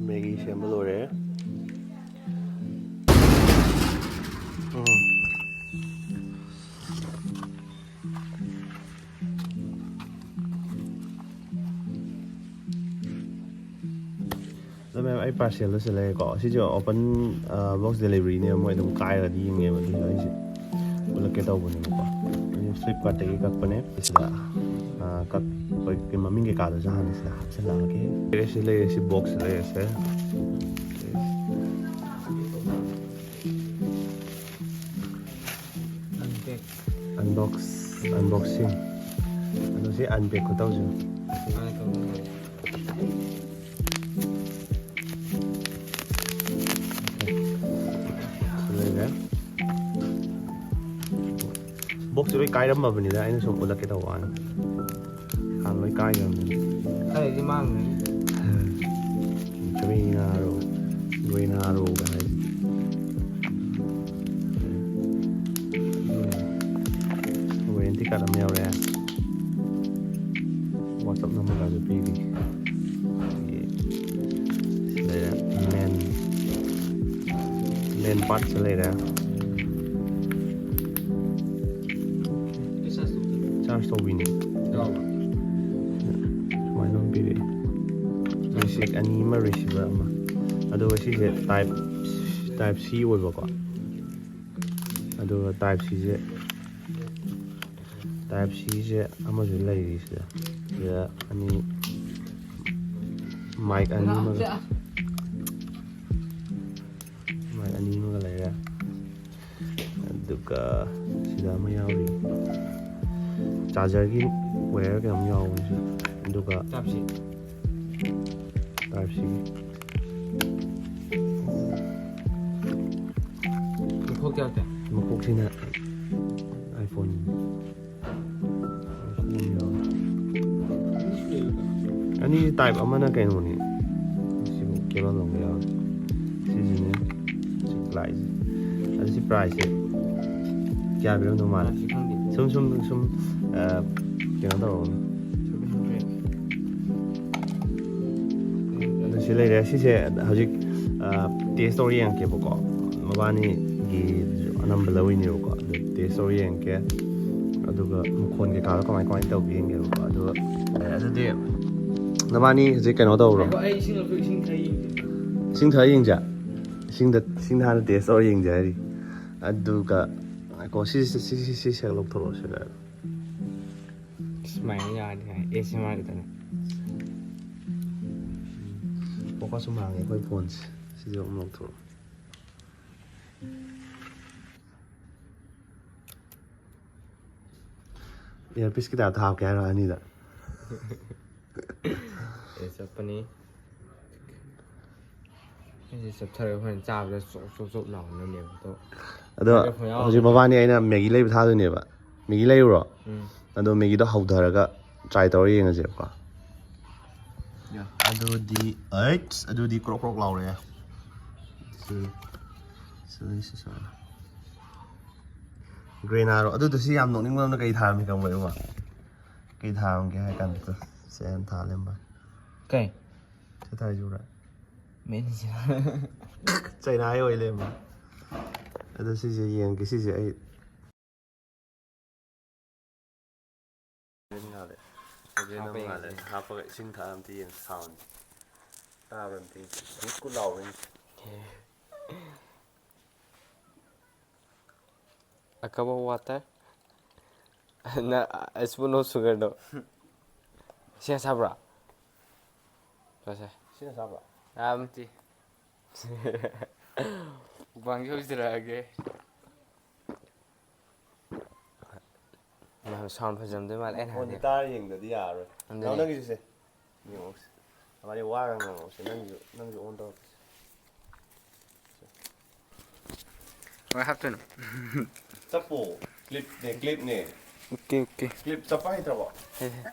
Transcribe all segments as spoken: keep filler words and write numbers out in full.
ꯃꯦꯒꯤ ꯁꯦꯝꯕ ꯂꯣꯏꯔꯦ꯫ ꯎꯝ꯫ ꯑꯗꯣ ꯃꯌꯥꯝ, ꯑꯩ ꯄꯥꯔꯁꯦꯜꯗ ꯁꯤꯜꯂꯛꯑꯦꯀꯣ꯫ ꯁꯤꯁꯦ ꯑꯣꯄꯟ ꯕꯣꯛꯁ ꯗꯦꯂꯤꯚꯔꯤꯅꯦꯕ, ꯃꯣꯏ ꯑꯗꯨꯝ ꯀꯥꯏꯔꯒꯗꯤ ꯌꯦꯡꯉꯦꯕ꯫ ꯑꯗꯨꯁꯨ ꯑꯩꯁꯦ ꯎꯠꯂꯛꯀꯦ ꯇꯧꯕꯅꯦꯕꯀꯣ꯫ ꯑꯩ ꯐ꯭ꯂꯤꯞꯀꯥꯔꯠꯇꯒꯤ ꯀꯛꯄꯅꯦ꯫ ꯁꯤꯗ ꯑ, ꯀꯛꯄꯒꯤ ꯃꯃꯤꯡ ꯀꯩꯀꯥꯗꯨꯁꯨ ꯍꯥꯟꯅ ꯁꯤꯗ ꯍꯥꯞꯆꯤꯜꯂꯛꯑꯒꯦ꯫ ꯁꯤ ꯂꯩꯔꯦ, ꯁꯤ ꯕꯣꯛꯁ ꯂꯩꯔꯦꯁꯦ꯫ ꯑꯟꯕꯣꯛꯁ ꯑꯟꯕꯣꯛꯁꯤꯡ꯫ ꯑꯗꯣ ꯁꯤ ꯑꯟꯄꯦꯛ ꯈꯨꯇꯧꯁꯦ꯫ ꯁꯤ ꯂꯩꯔꯦ꯫ ꯕꯣꯛꯁꯁꯦ ꯂꯣꯏ ꯀꯥꯏꯔꯝꯃꯕꯅꯤꯗ, ꯑꯩꯅ ꯁꯨꯝ ꯎꯠꯂꯛꯀꯦ ꯇꯧꯕ ꯋꯥꯅꯤ꯫ ꯍꯥꯟꯅ ꯂꯣꯏ ꯀꯥꯏꯈ꯭ꯔꯕꯅꯤ꯫ ꯈꯔꯗꯤ ꯃꯥꯡꯈ꯭ꯔꯦ꯫ ꯒ꯭ꯔꯤꯅꯥꯔꯣ, ꯒ꯭ꯔꯤꯅꯥꯔꯣꯒ ꯍꯥꯏ꯫ ꯋꯥꯔꯦꯟꯇꯤ ꯀꯥꯔꯗ ꯑꯃ ꯌꯥꯎꯔꯦ꯫ WhatsApp ꯅꯝꯕꯔꯒꯁꯨ ꯄꯤꯔꯤ꯫ ꯑꯗꯒꯤ ꯁꯤ ꯂꯩꯔꯦ, ꯃꯦꯟ, ꯃꯦꯟ ꯄꯥꯔꯠꯁꯦ ꯂꯩꯔꯦ꯫ ꯆꯥꯔꯖ ꯇꯧꯕꯤꯅꯤ꯫ ꯁꯨꯃꯥꯏꯅ ꯑꯃ ꯄꯤꯔꯛꯑꯦ꯫ ꯔꯤꯁꯤꯠ ꯑꯅꯤ ꯑꯃ, ꯔꯤꯁꯤꯚꯔ ꯑꯃ꯫ ꯑꯗꯨꯒ ꯁꯤꯁꯦ ꯇꯥꯏꯞ, ꯇꯥꯏꯞ ꯁꯤ ꯑꯣꯏꯕꯀꯣ꯫ ꯑꯗꯨꯒ ꯇꯥꯏꯞ ꯁꯤꯁꯦ, ꯇꯥꯏꯞ ꯁꯤꯁꯦ ꯑꯃꯁꯨ ꯂꯩꯔꯤ ꯁꯤꯗ꯫ ꯁꯤꯗ ꯑꯅꯤ, ꯃꯥꯏꯛ ꯑꯅꯤ ꯑꯃꯒ, ꯃꯥꯏꯛ ꯑꯅꯤ ꯑꯃꯒ ꯂꯩꯔꯦ꯫ ꯑꯗꯨꯒ ꯁꯤꯗ ꯑꯃ ꯌꯥꯎꯔꯤ, ꯆꯥꯔꯖꯔꯒꯤ ꯋꯦꯌꯔ ꯀꯩꯅꯣꯝ ꯌꯥꯎꯕꯅꯤ ꯁꯤꯗ꯫ ꯑꯗꯨꯒ ꯇꯥꯏꯞ ꯁꯤ꯫ Type C. ꯃꯈꯣꯛ ꯀꯌꯥ ꯀꯌꯥ? ꯃꯈꯣꯛꯁꯤꯅ iPhone꯫ ꯑꯅꯤ ꯇꯥꯏꯞ ꯑꯃꯅ ꯀꯩꯅꯣꯅꯤ꯫ ꯁꯤꯕꯨ ꯀꯦꯕꯜ ꯑꯃ ꯌꯥꯎꯔꯦ꯫ ꯁꯤꯁꯤꯅꯦ꯫ ꯁꯤ ꯄ꯭ꯂꯥꯏꯁꯦ꯫ ꯑꯗꯨ ꯁꯤ ꯄ꯭ꯔꯥꯏꯁꯁꯦ ꯀꯌꯥ ꯄꯤꯔꯝꯗꯧ ꯃꯥꯜꯂꯦ? ꯄ꯭ꯔꯥꯏꯁꯁꯦ ꯈꯪꯗꯦ꯫ ꯁꯨꯝ, ꯁꯨꯝ, ꯁꯨꯝ, ꯑ, ꯀꯩꯅꯣ ꯇꯧꯔꯛꯑꯣꯅꯦ꯫ Seven hundred꯫ ꯑꯗꯨ ꯁꯤ ꯂꯩꯔꯦ꯫ ꯁꯤꯁꯦ ꯍꯧꯖꯤꯛ ꯇꯦꯁ ꯇꯧꯔ ꯌꯦꯡꯉꯛꯀꯦꯕꯀꯣ꯫ ꯃꯕꯥꯅꯤꯒꯤ ꯑꯅꯝꯕ ꯂꯧꯔꯤꯅꯦꯕꯀꯣ꯫ ꯑꯗꯨ ꯇꯦꯁ ꯇꯧꯔ ꯌꯦꯡꯉꯛꯀꯦ꯫ ꯑꯗꯨꯒ ꯃꯈꯣꯟ ꯀꯩꯀꯥꯗꯣ ꯀꯃꯥꯏ ꯀꯃꯥꯏꯅ ꯇꯧꯒꯦ ꯌꯦꯡꯒꯦꯕꯀꯣ꯫ ꯑꯗꯨꯒ ꯑꯦ, ꯑꯗꯨꯗꯤ ꯅꯕꯥꯅꯤ ꯍꯧꯖꯤꯛ ꯀꯩꯅꯣ ꯇꯧꯕ꯭ꯔꯣ? ꯉꯥꯏꯈꯣ, ꯑꯩ ꯏꯁꯤꯡ ꯂꯧꯊꯣꯛ-, ꯏꯁꯤꯡ ꯊꯛ ꯌꯦꯡꯒꯦ꯫ ꯏꯁꯤꯡ ꯊꯛ ꯌꯦꯡꯁꯦ? ꯏꯁꯤꯡꯗ, ꯏꯁꯤꯡꯗ ꯍꯥꯟꯅ ꯇꯦꯁ ꯇꯧꯔ ꯌꯦꯡꯁꯦ ꯍꯥꯏꯔꯤ꯫ ꯑꯗꯨꯒ ꯉꯥꯏꯈꯣ, ꯁꯤ, ꯁꯤ, ꯁꯤ, ꯁꯤ, ꯁꯤ ꯁꯦ ꯂꯧꯊꯣꯔꯛꯑꯣ ꯁꯤꯗ꯫ ꯁꯨꯃꯥꯏꯅ ꯌꯥꯔꯗꯤ ꯌꯥꯏ꯫ ꯑꯦ ꯁꯤ ꯑꯦꯝ ꯑꯥꯔ ꯈꯛꯇꯅꯦ꯫ ꯐꯣꯀꯁꯁꯨ ꯃꯥꯡꯉꯦ ꯑꯩꯈꯣꯏ ꯐꯣꯟꯁꯦ꯫ ꯁꯤꯁꯦ ꯑꯃꯨꯛ ꯂꯧꯊꯣꯛꯑꯣ꯫ ꯏꯌꯥꯔꯄꯤꯁꯀꯤ ꯇꯥꯏꯞꯇ ꯍꯥꯞꯀꯦ ꯍꯥꯏꯔꯣ ꯑꯅꯤꯗ? ꯑꯦ, ꯆꯠꯄꯅꯤ꯫ ꯑꯩꯁꯦ ꯆꯞꯊꯔꯒ ꯍꯣꯔꯦꯟ ꯆꯥꯕꯗ ꯆꯣꯞ ꯆꯣꯞ ꯆꯣꯞ ꯂꯥꯎꯅꯕꯅꯦꯕ ꯑꯗꯣ꯫ ꯑꯗꯣ ꯃꯥꯏꯀ꯭ꯔꯣꯐꯣꯟ ꯍꯧꯖꯤꯛ ꯌꯥꯎꯔꯕꯅꯤꯅ꯫ ꯃꯕꯥꯅꯤ ꯑꯩꯅ ꯃꯦꯒꯤ ꯂꯩꯕ ꯊꯥꯗꯣꯏꯅꯦꯕ꯫ ꯃꯦꯒꯤ ꯂꯩꯔꯨꯔꯣ? ꯎꯝ꯫ ꯑꯗꯣ ꯃꯦꯒꯤꯗꯣ ꯍꯧꯊꯔꯒ ꯇ꯭ꯔꯥꯏ ꯇꯧꯔ ꯌꯦꯡꯉꯁꯦꯕꯀꯣ꯫ ꯌꯥ꯫ ꯑꯗꯨꯗꯤ, ꯑꯩꯠꯁ, ꯑꯗꯨꯗꯤ ꯀ꯭ꯔꯣꯛ ꯀ꯭ꯔꯣꯛ ꯂꯥꯎꯔꯦ꯫ ꯁꯤ, ꯁꯤ, ꯁꯤ, ꯁꯤ꯫ ꯒ꯭ꯔꯦꯅꯥꯔꯣ? ꯑꯗꯨꯗꯣ ꯁꯤ ꯌꯥꯝ ꯅꯣꯛꯅꯤꯡꯕ ꯑꯃꯅ ꯀꯩ ꯊꯥꯔꯝꯃꯤ ꯈꯪꯕ꯭ꯔ, ꯏꯕꯨꯡꯉꯣ? ꯀꯩ ꯊꯥꯔꯝꯒꯦ ꯍꯥꯏ ꯀꯥꯟꯗ ꯁꯦ ꯍꯦꯟ ꯊꯥ ꯂꯩꯔꯝꯕ꯫ ꯀꯩ? ꯁꯤ ꯊꯥꯏꯁꯤꯕ꯭ꯔꯥ? ꯃꯦꯅꯦꯖꯔ꯫ ꯆꯩꯅꯥꯏ ꯑꯣꯏ ꯂꯩꯔꯝꯕ꯫ ꯑꯗꯣ ꯁꯤꯁꯦ ꯌꯦꯡꯒꯦ, ꯁꯤꯁꯦ ꯑꯩ ꯉꯥꯜꯂꯦ꯫ ꯍꯥꯞꯄ ꯉꯥꯜꯂꯦ꯫ ꯌꯦꯡꯁꯦ꯫ ꯍꯥꯞꯄꯒ ꯏꯁꯤꯡ ꯊꯛꯑ ꯑꯝꯇ ꯌꯦꯡꯁꯦ ꯁꯥꯎꯟꯁꯦ꯫ ꯇꯥꯕ꯭ꯔꯥ ꯑꯝꯇ ꯌꯦꯡꯁꯦ꯫ ꯀꯨꯠ ꯀꯨꯠ ꯂꯥꯎꯕ꯭ꯔꯥ ꯌꯦꯡꯁꯦ꯫ A cup of water. ꯅ, a spoon of sugar ꯗꯣ꯫ ꯁꯤ ꯁꯥꯕ꯭ꯔꯥ? ꯁꯦ, ꯁꯦ꯫ ꯁꯤꯅ ꯁꯥꯕ꯭ꯔꯥ? ꯌꯥꯝ ꯊꯤ꯫ ꯃꯨꯛꯕꯥꯡꯁꯦ ꯍꯧꯖꯔꯛꯑꯒꯦ꯫ ꯃꯥ ꯁꯥꯎꯟ ꯐꯖꯔꯝꯗꯣꯏ ꯃꯥꯜꯂꯦ ꯑꯩꯅ ꯐꯣꯟꯁꯦ ꯍꯥꯏꯕꯗꯤ꯫ ꯇꯥꯔ ꯌꯦꯡꯗꯗꯤ ꯌꯥꯔꯔꯣꯏ꯫ ꯑꯗꯨꯅꯦ꯫ ꯅꯪ ꯅꯪꯒꯤꯁꯨ ꯁꯦ꯫ ꯌꯦꯡꯉꯣꯁꯦ꯫ ꯃꯥꯗꯤ ꯋꯥꯒ ꯉꯥꯡꯉꯣꯁꯦ꯫ ꯅꯪꯁꯨ, ꯅꯪꯁꯨ ꯑꯣꯟ ꯇꯧꯔꯛꯀꯦ꯫ ꯀꯃꯥꯏ ꯍꯥꯞꯇꯣꯏꯅꯣ? ꯆꯞꯄꯣ꯫ ꯀ꯭ꯂꯤꯞꯅꯦ, ꯀ꯭ꯂꯤꯞꯅꯦ꯫ Okay, okay. ꯀ꯭ꯂꯤꯞ ꯆꯞꯄ ꯍꯩꯇ꯭ꯔꯕꯣ? ꯍꯩ, ꯍꯩ꯫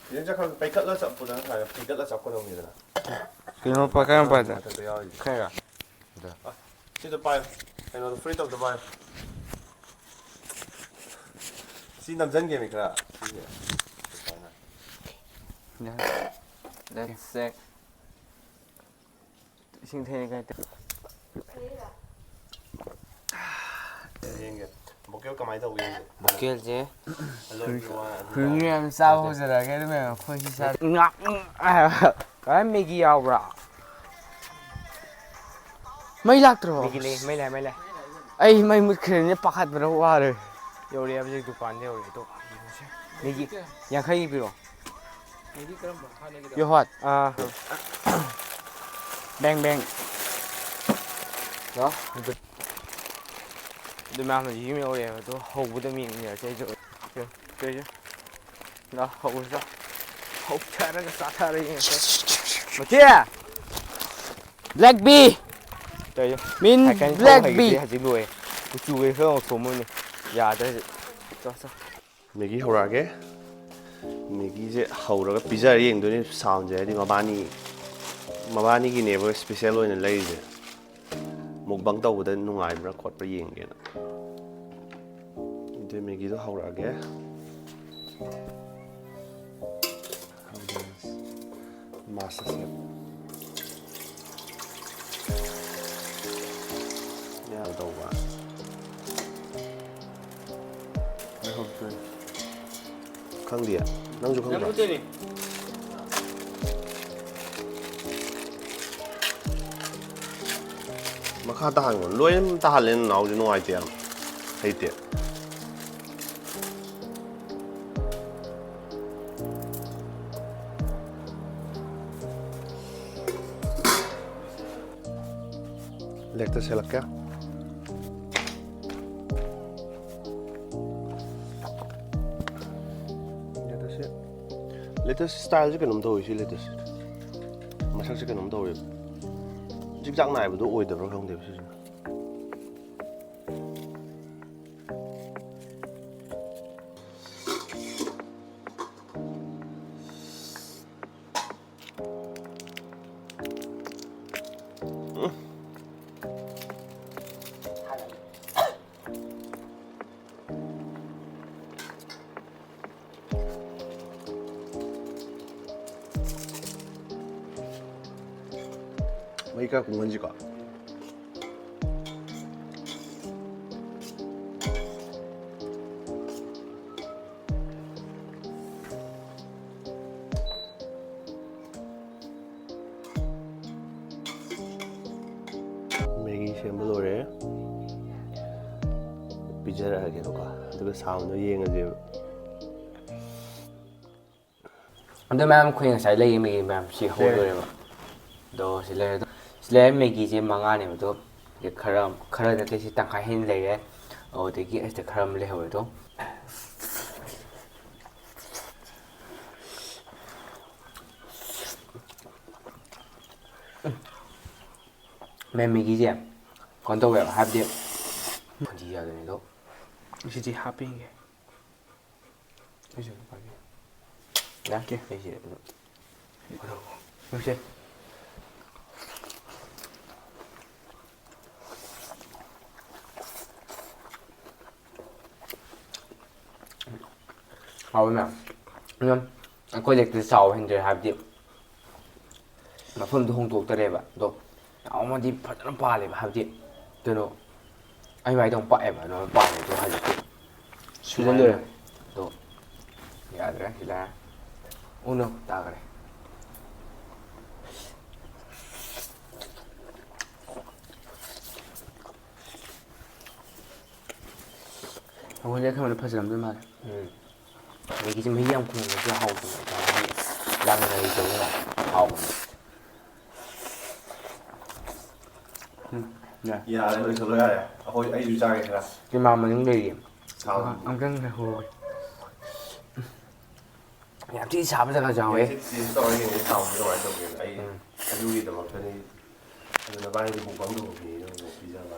ꯁꯤꯗ ꯆꯠꯈ꯭ꯔ-, ꯄꯩꯈꯠꯂ ꯆꯞꯄꯨꯗꯅ ꯉꯁꯥꯏ ꯄꯩꯈꯠꯂ ꯆꯞꯀꯗꯧꯅꯤꯗꯅ꯫ ꯀꯩꯅꯣ ꯄꯥꯏ-, ꯀꯔꯝ ꯄꯥꯏꯗ? ꯃꯊꯛꯇ ꯌꯥꯎꯔꯤꯁꯦ꯫ ꯈꯔ꯫ ꯑ, ꯁꯤꯗ ꯄꯥꯏꯌꯨ꯫ ꯀꯩꯅꯣꯗꯣ ꯐ꯭ꯔꯤꯠ ꯇꯧꯗ ꯄꯥꯏꯌꯨ꯫ ꯁꯤ ꯅꯝꯖꯟꯒꯦꯃꯤ ꯈꯔ꯫ ꯁꯤꯁꯦ꯫ ꯁꯨꯃꯥꯏꯅ꯫ ꯌꯥꯔꯦ꯫ Let's check. ꯏꯁꯤꯡ ꯊꯛꯑꯦ ꯀꯥꯏ ꯇꯧ-, ꯌꯦꯡꯒꯦ꯫ ꯚꯣꯀꯦꯜ ꯀꯃꯥꯏꯅ ꯇꯧꯒꯦ ꯌꯦꯡꯒꯦ꯫ ꯚꯣꯀꯦꯜꯁꯦ Hello everyone. ꯍꯨꯏ ꯌꯥꯝ ꯆꯥꯕ ꯍꯧꯖꯔꯛꯑꯒꯦ ꯑꯗꯨ ꯃꯌꯥꯝ ꯑꯩꯈꯣꯏ ꯁꯤ ꯆꯥ-, ꯀꯃꯥꯏ ꯃꯦꯒꯤ ꯌꯥꯎꯕ꯭ꯔꯥ? ꯃꯩ ꯂꯥꯛꯇ꯭ꯔꯣ? ꯃꯦꯒꯤ ꯂꯩ, ꯃꯩ ꯂꯥꯛꯑꯦ, ꯃꯩ ꯂꯥꯛꯑꯦ꯫ ꯑꯩ ꯃꯩ ꯃꯨꯠꯈ꯭ꯔꯦꯅꯦ, ꯄꯥꯈꯠꯄꯅ ꯋꯥꯔꯦ꯫ ꯌꯧꯔꯛꯑꯦ ꯍꯧꯖꯤꯛ ꯗꯨꯀꯥꯟꯗ ꯌꯧꯔꯛꯑꯦ꯫ ꯑꯗꯣ ꯃꯦꯒꯤ ꯌꯥꯡꯈꯩꯒꯤ ꯄꯤꯔꯣ꯫ ꯃꯦꯒꯤ ꯀꯔꯝꯕ ꯍꯥꯟꯅꯒꯤꯗꯣ? ꯌꯣꯍꯣꯠ꯫ ꯑꯥ꯫ Bank bank. ꯂꯥꯛꯑꯣ꯫ ꯑꯗꯨ ꯃꯌꯥꯝꯅ ꯌꯨꯝ ꯌꯧꯔꯛꯑꯦꯕ꯫ ꯑꯗꯣ ꯍꯧꯕꯗ ꯃꯤ ꯑꯅꯤ ꯌꯥꯎꯔꯁꯦ꯫ ꯑꯩꯁꯨ ꯀꯩꯁꯨ ꯂꯥꯛꯑꯣ, ꯍꯧꯔꯁꯤ ꯂꯥꯛꯑꯣ꯫ ꯍꯧꯊꯔꯒ ꯆꯥꯊꯔꯒ ꯌꯦꯡꯉꯁꯦ꯫ ꯃꯆꯦ! Black B! ꯀꯩꯅꯣ? ꯃꯤꯟ ꯁꯥꯏꯀꯜ ꯊꯧ ꯕ꯭ꯂꯦꯛ ꯕꯤ! ꯍꯩꯒꯤꯗ꯭ꯔꯦ ꯍꯧꯖꯤꯛ ꯂꯣꯏꯔꯦ꯫ ꯀꯨꯆꯨꯒ ꯈꯔ ꯉꯧꯊꯣꯛꯑꯝꯃꯅꯤ꯫ ꯌꯥꯗ꯭ꯔꯦ ꯍꯧꯖꯤꯛ꯫ ꯆꯣ, ꯆꯣ꯫ ꯃꯦꯒꯤ ꯍꯧꯔꯛꯑꯒꯦ꯫ ꯃꯦꯒꯤꯁꯦ ꯍꯧꯔꯒ ꯄꯤꯖꯔ ꯌꯦꯡꯗꯣꯏꯅꯤ ꯁꯥꯎꯟꯁꯦ꯫ ꯍꯥꯏꯗꯤ ꯃꯕꯥꯅꯤ, ꯃꯕꯥꯅꯤꯒꯤꯅꯦꯕ ꯏꯁꯄꯤꯁꯦꯜ ꯑꯣꯏꯅ ꯂꯩꯔꯤꯁꯦ꯫ ꯃꯨꯛꯕꯥꯡ ꯇꯧꯕꯗ ꯅꯨꯡꯉꯥꯏꯕ꯭ꯔꯥ ꯈꯣꯠꯄ꯭ꯔꯥ ꯌꯦꯡꯒꯦꯅ꯫ ꯑꯗꯨ ꯃꯦꯒꯤꯗꯣ ꯍꯧꯔꯛꯑꯒꯦ꯫ ꯃꯥꯁꯇꯔ ꯁꯦꯞ꯫ ꯌꯥꯝ ꯇꯧꯕ꯫ ꯈꯪꯗꯤꯌꯦ꯫ ꯅꯪꯁꯨ ꯈꯪꯗ꯭ꯔꯣ? ꯃꯈꯥ ꯇꯥꯍꯟꯒꯅꯨ꯫ ꯂꯣꯏꯅ ꯇꯥꯍꯜꯂꯦ ꯅꯅꯥꯎꯁꯦ, ꯅꯨꯡꯉꯥꯏꯇꯦ ꯌꯥꯝ꯫ ꯍꯩꯇꯦ꯫ ꯂꯦꯛꯇꯁ ꯍꯦꯜꯂꯛꯀꯦ꯫ ꯂꯦꯇꯁ, ꯂꯦꯇꯁ ꯁ꯭ꯇꯥꯏꯜꯁꯦ ꯀꯩꯅꯣꯝ ꯇꯧꯋꯤ ꯁꯤ ꯂꯦꯇꯁ꯫ ꯃꯁꯛꯁꯦ ꯀꯩꯅꯣꯝ ꯇꯧꯋꯦꯕ꯫ ꯖꯤꯛꯖꯥꯛ ꯅꯥꯏꯕꯗꯣ ꯑꯣꯏꯗꯕ꯭ꯔꯥ ꯈꯪꯗꯦꯕ ꯁꯤꯁꯤꯅ꯫ ꯃꯩ ꯈꯔ ꯀꯨꯝꯍꯟꯁꯤꯀꯣ꯫ ꯃꯦꯒꯤ ꯁꯦꯝꯕ ꯂꯣꯏꯔꯦ꯫ ꯄꯤꯖꯔꯛꯑꯒꯦꯕꯀꯣ꯫ ꯑꯗꯨꯒ ꯁꯥꯎꯟꯗꯣ ꯌꯦꯡꯉꯁꯦꯕ꯫ ꯑꯗꯣ ꯃꯌꯥꯝ, ꯑꯩꯈꯣꯏ ꯉꯁꯥꯏ ꯂꯩꯔꯤ ꯃꯦꯒꯤ ꯃꯌꯥꯝꯁꯤ ꯍꯧꯗꯣꯔꯦꯕ꯫ ꯑꯗꯣ ꯁꯤ ꯂꯩꯔꯦ꯫ ꯑꯗꯣ ꯁꯤ ꯂꯩꯔꯦ, ꯃꯦꯒꯤꯁꯦ ꯃꯉꯥꯅꯦꯕ꯫ ꯑꯗꯣ ꯁꯤꯗ ꯈꯔ, ꯈꯔ ꯅꯠꯇꯦ, ꯁꯤ ꯇꯪꯈꯥꯏ ꯍꯦꯟꯅ ꯂꯩꯔꯦ꯫ ꯑꯗꯨꯗꯒꯤ ꯑꯁꯤꯗ ꯈꯔ ꯑꯃ ꯂꯩꯍꯧꯋꯦ꯫ ꯑꯗꯣ ꯃꯦꯝ, ꯃꯦꯒꯤꯁꯦ ꯀꯩꯅꯣ ꯇꯧꯋꯦꯕ, ꯍꯥꯏꯕꯗꯤ ꯈꯣꯟꯊꯤ ꯆꯥꯗꯣꯏꯅꯦ ꯑꯗꯣ꯫ ꯁꯤꯗꯤ ꯍꯥꯞꯄꯤꯒꯦ꯫ ꯑꯩꯁꯨ ꯑꯗꯨꯝ ꯄꯥꯏꯕꯤꯌꯨ꯫ ꯌꯥꯔꯦ, ꯑꯣꯀꯦ꯫ ꯑꯩꯁꯦ ꯑꯗꯨꯝ ꯅꯨꯡꯁꯤ꯫ ꯍꯥꯎꯋꯤ ꯃꯌꯥꯝ꯫ ꯑꯗꯨꯝ ꯑꯩꯈꯣꯏ ꯂꯩꯔꯛꯇ ꯆꯥꯎꯕ ꯍꯦꯟꯗ꯭ꯔꯦ, ꯍꯥꯏꯕꯗꯤ ꯃꯐꯝꯗꯨ ꯍꯣꯡꯗꯣꯛꯇꯔꯦꯕ꯫ ꯑꯗꯣ ꯌꯥꯝ ꯑꯃꯗꯤ ꯐꯖꯅ ꯄꯥꯜꯂꯦꯕ, ꯍꯥꯏꯕꯗꯤ ꯀꯩꯅꯣ, ꯑꯩ ꯃꯥꯏꯗꯣ ꯑꯃꯨꯛ ꯄꯥꯛꯑꯦꯕ, ꯑꯗꯨꯃꯥꯏꯅ ꯄꯥꯜꯂꯦ꯫ ꯑꯗꯣ ꯍꯧꯖꯤꯛꯇꯤ ꯁꯤꯖꯟ ꯂꯣꯏꯔꯦ꯫ ꯑꯗꯣ ꯌꯥꯗ꯭ꯔꯦ, ꯁꯤꯗ ꯎꯅꯣ ꯇꯥꯈ꯭ꯔꯦ꯫ ꯑꯩꯈꯣꯏꯗꯤ ꯈꯔ ꯐꯖꯔꯝꯗꯣꯏ ꯃꯥꯜꯂꯦ꯫ ꯎꯝ꯫ ꯑꯗꯒꯤꯁꯦ ꯃꯍꯤ ꯌꯥꯝ ꯈꯣꯡꯕꯁꯨ ꯍꯥꯎꯕꯅꯦ, ꯂꯥꯡꯅꯔꯤꯗꯧꯅ ꯍꯥꯎꯕꯅꯦ꯫ ꯎꯝ, ꯌꯥꯏ꯫ ꯌꯥꯔꯦ, ꯂꯣꯏꯁꯜꯂꯣ ꯌꯥꯔꯦ꯫ ꯑꯩꯈꯣꯏ, ꯑꯩꯁꯨ ꯆꯥꯒꯦ ꯈꯔ꯫ ꯏꯃꯥ ꯃꯅꯤꯡ ꯂꯩꯔꯤ꯫ ꯁꯥꯎꯟ꯫ ꯑꯝꯇꯪ ꯂꯩꯍꯧꯔꯣꯏ꯫ ꯌꯥꯝ ꯊꯤ ꯁꯥꯕ ꯖꯒꯥꯁꯨ ꯌꯥꯎꯋꯦ꯫ ꯇꯦꯁ ꯇꯧꯔ ꯌꯦꯡꯒꯦ, ꯁꯥꯎꯟꯁꯦ ꯀꯃꯥꯏꯅ ꯇꯧꯒꯦꯅ꯫ ꯑꯩ ꯎꯝ꯫ ꯑꯗꯨꯒꯤꯗꯃꯛꯇꯅꯤ, ꯑꯗꯨ ꯅꯕꯥꯅꯤꯗꯤ ꯃꯨꯛꯕꯥꯡ ꯇꯧꯕ ꯃꯤꯅꯤꯅ ꯑꯃꯨꯛ ꯄꯤꯖꯕ꯫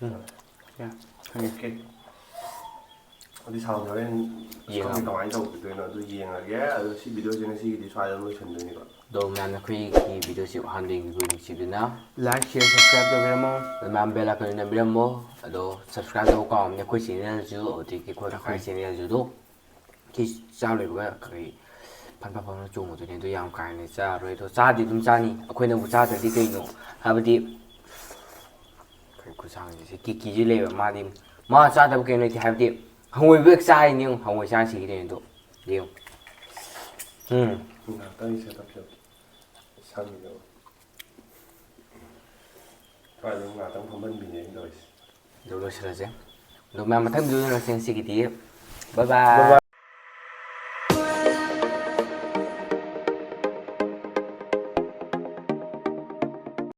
ꯎꯝ꯫ ꯌꯥ, ꯈꯪꯉꯦ꯫ ꯑꯣꯀꯦ꯫ ꯑꯗꯨꯗꯤ ꯁꯥꯎꯟꯁꯦ ꯍꯣꯔꯦꯟ ꯌꯦꯡꯉꯒꯦ꯫ ꯈꯪꯗꯦ ꯀꯃꯥꯏꯅ ꯇꯧꯗꯣꯏꯅꯣ, ꯑꯗꯨ ꯌꯦꯡꯉꯒꯦ꯫ ꯑꯗꯣ ꯁꯤ ꯚꯤꯗꯤꯑꯣꯁꯦ ꯉꯁꯤꯒꯤꯗꯤ ꯁ꯭ꯋꯥꯏꯗ ꯑꯗꯨꯝ ꯂꯣꯏꯁꯤꯟꯗꯣꯏꯅꯤꯀꯣ꯫ ꯑꯗꯣ ꯃꯌꯥꯝꯅ ꯑꯩꯈꯣꯏꯒꯤ ꯚꯤꯗꯤꯑꯣꯁꯤ ꯑꯍꯥꯟꯕ ꯌꯦꯡꯕꯤꯕ ꯅꯨꯡꯁꯤꯕꯤꯗꯨꯅ like, share, subscribe ꯇꯧꯕꯤꯔꯝꯃꯣ꯫ ꯑꯗꯣ ꯃꯌꯥꯝ bell icon ꯅꯝꯕꯤꯔꯝꯃꯣ꯫ ꯑꯗꯣ subscribe ꯇꯧꯕ ꯀꯥꯎꯔꯝꯅꯤ ꯑꯩꯈꯣꯏ channelꯁꯨ, ꯑꯗꯒꯤ ꯑꯩꯈꯣꯏ, ꯑꯩꯈꯣꯏ channelꯁꯨ ꯑꯗꯣ꯫ ꯁꯤ ꯆꯥ ꯂꯣꯏꯕꯒ ꯀꯔꯤ ꯐꯟ ꯐꯟ ꯐꯟ ꯆꯣꯡꯕꯗꯨꯅꯦ꯫ ꯑꯗꯨ ꯌꯥꯝ ꯀꯥ ꯍꯦꯟꯅ ꯆꯥꯔꯣꯏ꯫ ꯑꯗꯣ ꯆꯥꯗꯤ ꯑꯗꯨꯝ ꯆꯥꯅꯤ꯫ ꯑꯩꯈꯣꯏꯅꯕꯨ ꯆꯥꯗ꯭ꯔꯗꯤ ꯀꯩꯅꯣ? ꯍꯥꯏꯕꯗꯤ ꯑꯩꯈꯣꯏ ꯈꯨꯠꯁꯥꯡꯁꯦ ꯀꯤꯀꯤꯁꯤ ꯂꯩꯕ꯫ ꯃꯥꯗꯤ ꯃꯥ ꯆꯥꯗꯕ ꯀꯩꯅꯣ ꯂꯩꯇꯦ꯫ ꯍꯥꯏꯕꯗꯤ ꯍꯪꯉꯣꯏꯕꯨ ꯍꯦꯛ ꯆꯥꯔꯤꯅꯦ꯫ ꯌꯦꯡꯉꯨ, ꯍꯪꯉꯣꯏ ꯆꯥꯔ ꯁꯤꯈꯤꯗꯣꯏꯅꯦ꯫ ꯑꯗꯣ ꯌꯦꯡꯉꯨ꯫ ꯎꯝ꯫ ꯉꯥꯏꯍꯥꯛꯇꯪ ꯁꯦꯠ ꯇꯞ ꯇꯞ ꯁꯪꯉꯤꯗꯣ꯫ ꯀꯥꯏꯗꯅꯣ ꯉꯥꯏꯍꯥꯛꯇꯪ ꯐꯝꯍꯟꯕꯤꯅꯦ ꯑꯩꯅ ꯇꯧꯔꯤꯁꯦ꯫ ꯑꯗꯨ ꯂꯣꯏꯁꯤꯜꯂꯁꯦ꯫ ꯑꯗꯣ ꯃꯌꯥꯝ ꯃꯊꯪ ꯚꯤꯗꯤꯑꯣꯗ ꯎꯅꯔꯁꯦ꯫ ꯉꯁꯤꯒꯤꯗꯤ ꯕꯥꯏ ꯕꯥꯏ꯫